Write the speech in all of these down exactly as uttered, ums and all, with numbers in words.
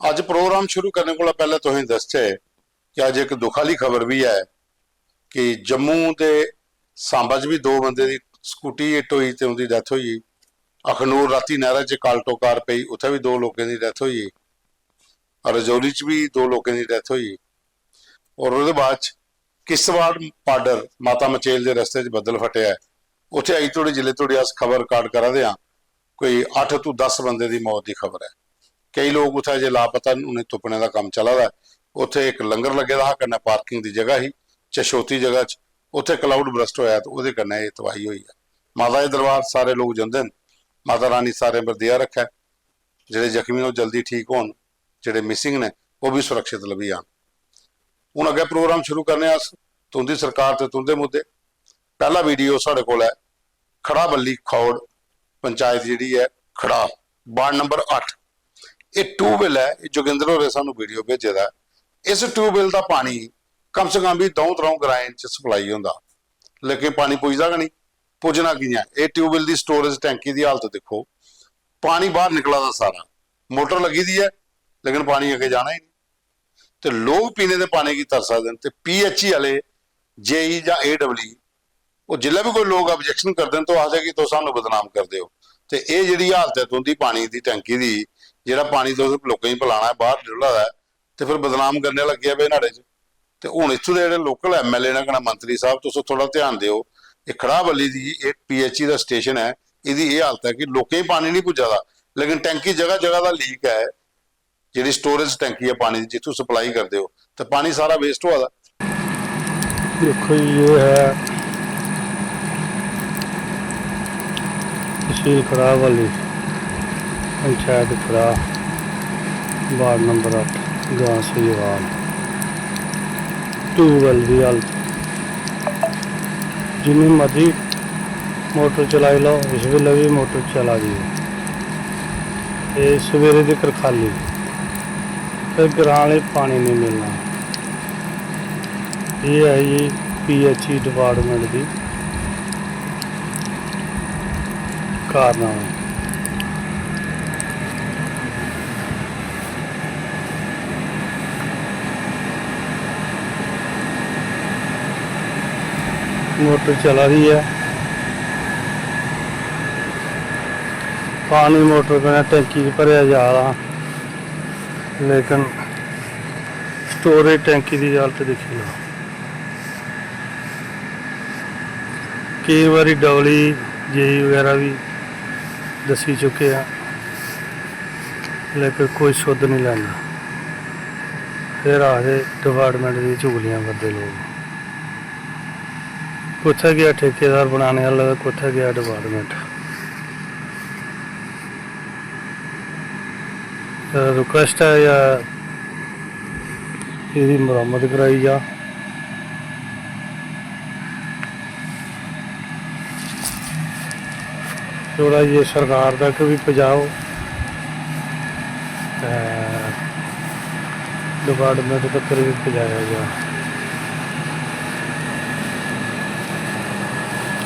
अज्ज प्रोग्राम शुरू करने कोला पैह्लें तुसें दसचै कि अज्ज इक दुख आह्ली खबर बी ऐ कि जम्मू दे सांबा च बी दो बंदे दी स्कूटी हिट होई ते उं'दी डैथ होई। अखनूर रातीं नैह्रा च कालटो कार पेई, उत्थै बी दो लोकें दी डैथ होई। रजौरी च बी दो लोकें दी डैथ होई। और ओह्दे बाद च किश्तवाड़ पाडर माता मचेल दे रस्ते च बद्दल फटेआ ऐ। उत्थै अजें धोड़ी, जिल्ले धोड़ी अस खबर रिकार्ड करा दे आं, कोई अट्ठ तों दस बंदे दी मौत दी खबर ऐ। केई लोक उत्थै अजें लापता न, उ'नें तुप्पने दा कम्म चला दा ऐ। उत्थै इक लंगर लग्गे दा हा, कन्नै पार्किंग दी जगह ही, चशोती जगह च, उत्थै क्लाउड बरस्ट होआ ते ओह्दे कन्नै एह् तबाही होई ऐ। माता दे दरबार सारे लोक जंदे न, माता रानी सारें पर दया रक्खै, जेह्ड़े जख्मी न ओह् जल्दी ठीक होन, जेह्ड़े मिसिंग न ओह् बी सुरक्षित लब्भी जान। हून अग्गें प्रोग्राम शुरू करने आं अस तुं'दी सरकार ते तुं'दे मुद्दे। पैह्ला वीडियो साढ़े कोल ऐ खड़ा बल्ली खौड़ पंचायत जेह्ड़ी ऐ खड़ा, वार्ड नंबर अट्ठ। एह् ट्यूबवैल ऐ, एह् जोगिंदर होरें सानूं वीडियो भेजे दा ऐ। इस ट्यूबवैल दा पानी कम से कम बी द'ऊं त्र'ऊं ग्राएं च सप्लाई होंदा, लेकिन पानी पुजदा गै निं। पुज्जना कि'यां? एह् ट्यूबवैल दी स्टोरेज टैंकी दी हालत दिक्खो, पानी बाह्र निकला दा सारा, मोटर लग्गी दी ऐ लेकिन पानी अग्गें जाना ही निं। ते लोक पीने दे पानी गी तरसा दे न ते पीएचई आह्ले जेई जां एडब्ल्यू ओह् जिल्लै बी कोई लोक ऑब्जेक्शन करदे न ते ओह् आखदे कि तुस सानूं बदनाम करदे ओ। ते एह् जेह्ड़ी हालत ऐ तुं'दी पानी दी टैंकी दी, जेह्ड़ा पानी तुस लोकें गी पलाना ऐ बाह्र डुल्ला दा ऐ, ते फिर बदनाम करने लग्गे आ भाई न्हाड़े च। ते हून इत्थूं दे जेह्ड़े लोकल एमएलए न कन्नै मंत्री साहब, तुस थोह्ड़ा ध्यान देओ। एह् खड़ाबल्ली दी एह् पीएचई दा स्टेशन ऐ, एह्दी एह् हालत ऐ कि लोकें गी पानी निं पुज्जा दा, लेकिन टैंकी जगह जगह दा लीक ऐ। जेह्ड़ी स्टोरेज टैंकी ऐ पानी दी, जित्थूं सप्लाई करदे ओ, ते पानी सारा वेस्ट होआ दा। दिक्खो जी, एह् ऐ तसील खराब आह्ली पंचायत खराब, वार्ड नंबर अट्ठ, ग्रां सहीवाल। ट्यूबवैल दी हालत, जिन्नी मर्जी मोटर चलाई लैओ, इस बेल्लै बी मोटर चला दी ऐ। एह् सवेरे तक्कर खाल्ली, फिर ग्रां आह्ले पानी नेईं मिलना। एह् ऐ जी पीएचई डिपार्टमेंट दी कारनामा। मोटर चला दी ऐ, पानी मोटर कन्नै टैंकी च भरेआ जा दा, लेकिन स्टोरेज टैंकी दी हालत दिक्खी लैओ। केईं बारी डबली जेई बगैरा बी दस्सी चुके आं, लेकिन कोई सुध नहीं लैंदा। फिर आखदे डिपार्टमेंट दी चुगलियां करदे लोक। कुत्थै गेआ ठेकेदार बनाने आह्ला ते कुत्थै गेआ डिपार्टमेंट? रिक्वेस्ट ऐ या एह्दी मरम्मत कराई जा। थोह्ड़ा जेहा सरकार तक बी पजाओ ते डिपार्टमेंट तक बी पजाया जा।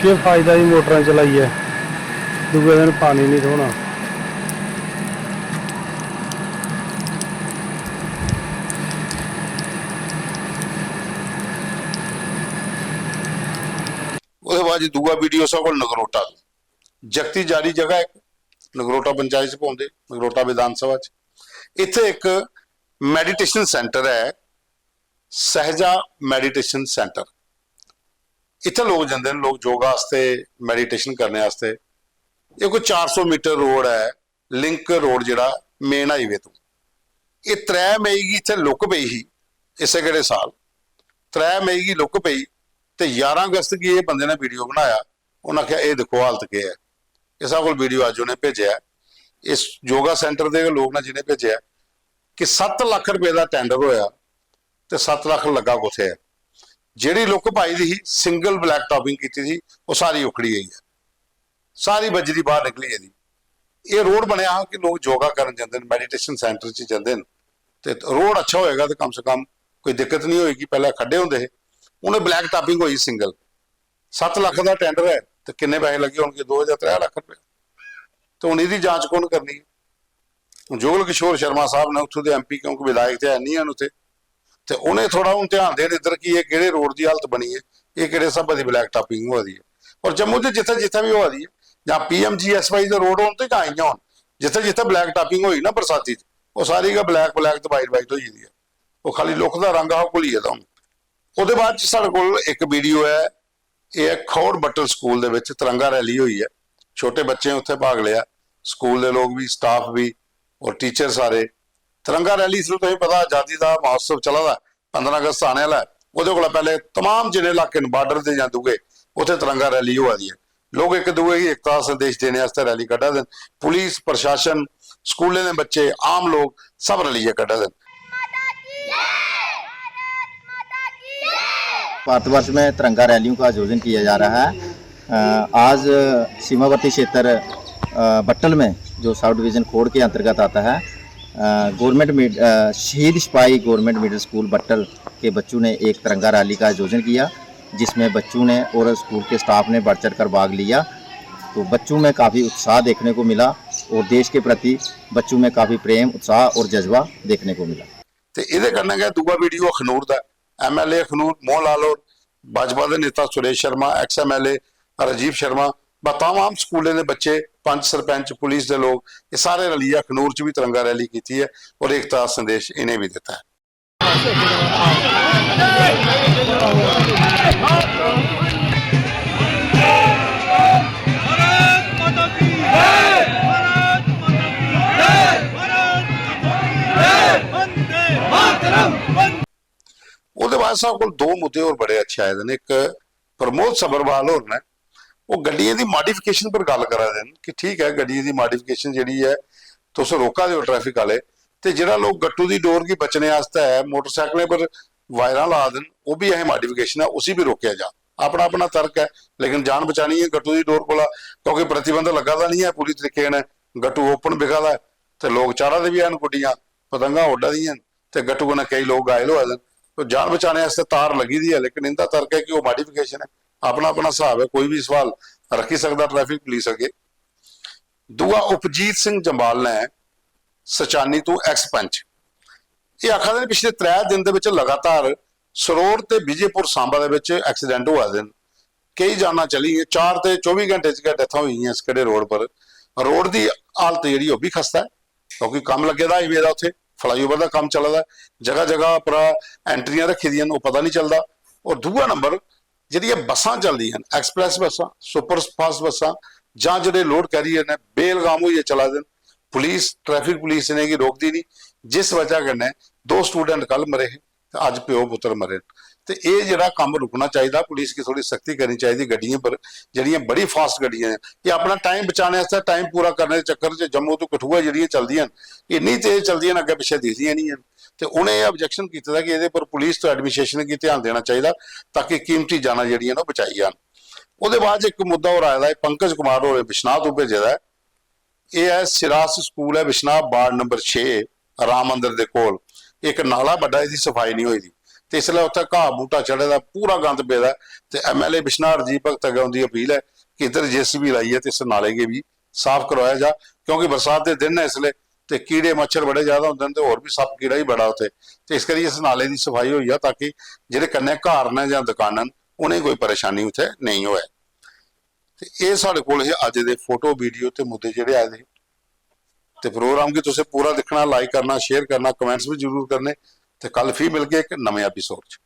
केह् फायदा जी मोटरां चलाइयै, दूए दिन पानी निं थ्होना। ओह्दे बाद च दूआ वीडियो साढ़े कोल नगरोटा दा। जगती जारी जगह इक, नगरोटा पंचायत च पौंदे, नगरोटा विधान सभा च। इत्थै इक meditation centre ऐ, सहजा meditation centre। इत्थै लोक जंदे न, लोक योगा आस्तै, meditation करने आस्तै। एह् कोई चार सौ मीटर रोड ऐ, लिंक रोड जेह्ड़ा मेन हाईवे तों। एह् त्रै मई गी इत्थै लुक्क पेई ही, इस्सै केह्ड़े साल त्रै मई गी लुक्क पेई ते ञारां अगस्त गी एह् बंदे ने वीडियो बनाया। उ'नें आखेआ, "एह् दिक्खो हालत केह् ऐ।" इस कोल वीडियो अज्ज उ'नें भेजेआ ऐ, इस योगा सेंटर दे गै लोक न जि'नें भेजेआ ऐ कि सत्त लक्ख रपेऽ दा टेंडर होएआ ते सत्त लक्ख लग्गा कुत्थै ऐ? जेह्ड़ी लुक्क पाई दी ही, सिंगल ब्लैक टॉपिंग कीती दी, ओह् सारी उखड़ी गेई ऐ, सारी बज्जी दी बाह्र निकली गेदी। एह् रोड बनेआ हा कि लोक योगा करन जंदे न, meditation centre च जंदे न, ते रोड अच्छा होएगा ते कम से कम कोई दिक्कत निं होएगी। पैह्लें खड्डे होंदे हे, हून एह् ब्लैक टॉपिंग होई सिंगल। सत्त लक्ख दा टेंडर ऐ ते किन्ने पैसे लग्गे होणगे? दो जां त्रै लक्ख रपेऽ। ते हून एह्दी जांच कु'न करनी ऐ? जुगल किशोर शर्मा साहब ने, उत्थूं दे एमपी, क्योंकि विधायक ते है नहीं हैन उत्थे, ते उ'नें थोह्ड़ा हून ध्यान देन इद्धर कि एह् केह्ड़े रोड दी हालत बनी ऐ, एह् केह्ड़े स्हाबै दी ब्लैक टापिंग होआ दी ऐ। और जम्मू च जित्थै जित्थै बी होआ दी ऐ, जां पीएमजीएसवाई दे रोड होन ते जां इ'यां होन, जित्थै जित्थै ब्लैक टापिंग होई ना बरसाती च, ओह् सारी गै ब्लैक ब्लैक ते वाइट वाइट होई गेदी ऐ। ओह् खाली लुक्क दा रंग हा, ओह् घुली गेदा हून। ओह्दे बाद च साढ़े कोल इक वीडियो ऐ, एह् ऐ खौड़ बट्टल स्कूल दे बिच तिरंगा रैली होई ऐ। छोटे बच्चें उत्थै भाग लेआ, स्कूल दे लोक बी, स्टाफ बी, और टीचर सारे। तिरंगा रैली, इसलै तुसें पता, आजादी दा महोत्सव चला दा, पंदरां अगस्त आने आह्ला ऐ। ओह्दे कोला पैह्ले तमाम जिन्ने इलाके न, बार्डर दे जां दूए, उत्थै तिरंगा रैली होआ दी ऐ। लोक इक दूए गी एकता दा संदेश देने आस्तै रैली कड्ढा दे न। पुलिस, प्रशासन, स्कूलें दे बच्चे, आम लोक, सब रलियै कड्ढा दे न। भारतवर्ष में तिरंगा रैलियों का आयोजन किया जा रहा है। अ, आज सीमावर्ती क्षेत्र, अ, बट्टल में, जो सब डिवीजन खोड़ के अंतर्गत आता है, अ, गवर्नमेंट मिड-, अ, शहीद सिपाही गवर्नमेंट मिडिल स्कूल बट्टल के बच्चों ने एक तिरंगा रैली का आयोजन किया, जिसमें बच्चों ने और स्कूल के स्टाफ ने बढ़ चढ़कर भाग लिया। तो बच्चों में काफ़ी उत्साह देखने को मिला और देश के प्रति बच्चों में काफ़ी प्रेम, उत्साह और जज्बा देखने को मिला। ते एह्दे कन्नै गै दूआ वीडियो अखनूर दा ऐ। एमएलए अखनूर मोहन लाल होर, भाजपा दे नेता सुरेश शर्मा, एक्स एमएलए राजीव शर्मा, ब-, तमाम स्कूलें दे बच्चे, पंच, सरपंच, पुलिस दे लोक, एह् सारे रलियै अखनूर च बी तिरंगा रैली कीती ऐ और एकता दा संदेश इ'नें बी दित्ता ऐ। ओह्दे बाद साढ़े कोल दो मुद्दे होर बड़े अच्छे आए दे न। इक प्रमोद सभरवाल होर न, ओह् गड्डियें दी माडिफिकेशन पर गल्ल करा दे न कि ठीक ऐ, गड्डियें दी माडिफिकेशन जेह्ड़ी ऐ, तुस रोका दे ओ ट्रैफिक आह्ले, ते जेह्ड़ा लोक गट्टू दी डोर गी बचने आस्तै मोटरसाइकलें पर वायरां ला दे न, ओह् बी असें माडिफिकेशन ऐ, उसी बी रोकेआ जा। अपना अपना तर्क ऐ, लेकिन जान बचानी ऐ गट्टू दी डोर कोला, क्योंकि प्रतिबंध लग्गा दा निं ऐ पूरी तरीके कन्नै। गट्टू ओपन बिका दा ऐ ते लोक चाढ़ा दे बी हैन गुड्डियां, पतंगां उड्डा दियां न ते गट्टू कन्नै केई लोक घायल होआ दे न। तो जान बचाने आस्तै तार लग्गी दी ऐ, लेकिन इंदा तर्क ऐ कि ओह् माडिफिकेशन ऐ, अपना अपना स्हाब ऐ, कोई बी सवाल रक्खी सकदा ट्रैफिक पुलिस अग्गें। दूआ, उपजीत सिंह जम्वाल ने सचानी तू एक्स पंच, एह् आखा दे न पिछले त्रै दिन दे बिच लगातार सरोड़ ते विजयपुर सांबा दे बिच एक्सीडेंट होआ दे न। केई जानां चली गेइयां, चार ते चौबी घैंटे च गै डेथां होई गेइयां इस केह्ड़े रोड पर। रोड दी हालत जेह्ड़ी ओह् बी खस्ता ऐ, क्योंकि कम्म लग्गे दा हाईवे दा, उत्थै फ्लाईओवर दा कम्म चला दा ऐ, जगह जगह पर एंट्रियां रक्खी दियां न, ओह् पता निं चलदा। और दूआ नंबर, जेह्ड़ियां बस्सां चलदियां न, एक्सप्रैस बस्सां, सुपर फास्ट बस्सां, जां जेह्ड़े लोड कैरियर न, बेलगाम होइयै चला दे न। पुलिस, ट्रैफिक पुलिस इ'नेंगी रोकदी निं, जिस वजह कन्नै दो स्टूडेंट कल मरे हे ते अज्ज प्यो पुत्तर मरे न। ते एह् जेह्ड़ा कम्म रुकना चाहिदा, पुलिस गी थोह्ड़ी सख्ती करनी चाहिदी गड्डियें पर, जेह्ड़ियां बड़ी फास्ट गड्डियां न। एह् अपना टाइम बचाने आस्तै, टाइम पूरा करने दे चक्कर च जम्मू तो कठुआ जेह्ड़ियां चलदियां न, एह् इन्नी तेज चलदियां न, अग्गें पिच्छें दिखदियां निं हैन। ते उ'नें एह् ऑब्जेक्शन कीते दा कि एह्दे पर पुलिस तो एडमिनिस्ट्रेशन गी ध्यान देना चाहिदा, ताकि कीमती जानां जेह्ड़ियां न, ओह् बचाई जान। ओह्दे बाद च इक मुद्दा होर आए दा ऐ, पंकज कुमार होरें बिश्नाह तों भेजे दा ऐ। एह् ऐ सिरास स्कूल ऐ बिश्नाह, वार्ड नंबर छे, राम मंदर दे कोल। इक नाला बड्डा, एह्दी सफाई निं होई दी, ते इसलै उत्थै घाऽ बूह्टा चढ़े दा, पूरा गंद पेदा ऐ। ते एमएलए बिश्नाह राजीव भगत अग्गें उं'दी अपील ऐ कि इद्धर जेसीबी लाइयै ते इस नाले गी बी साफ करोआया जा, क्योंकि बरसात दे दिन न इसलै, ते कीड़े मच्छर बड़े ज्यादा होंदे न ते होर बी सप्प कीड़ा ही बड़ा उत्थै। ते इस करियै इस नाले दी सफाई होई जा, ताकि जेह्ड़े कन्नै घर न जां दकानां न, उ'नेंगी कोई परेशानी उत्थै नेईं होऐ। ते एह् साढ़े कोल हे अज्ज दे फोटो, वीडियो ते मुद्दे जेह्ड़े आए दे हे। ते प्रोग्राम गी तुसें पूरा दिक्खना, लाइक करना, शेयर करना, कमेंट्स बी जरूर करने। ते कल फ्ही मिलगे इक नमें एपिसोड च।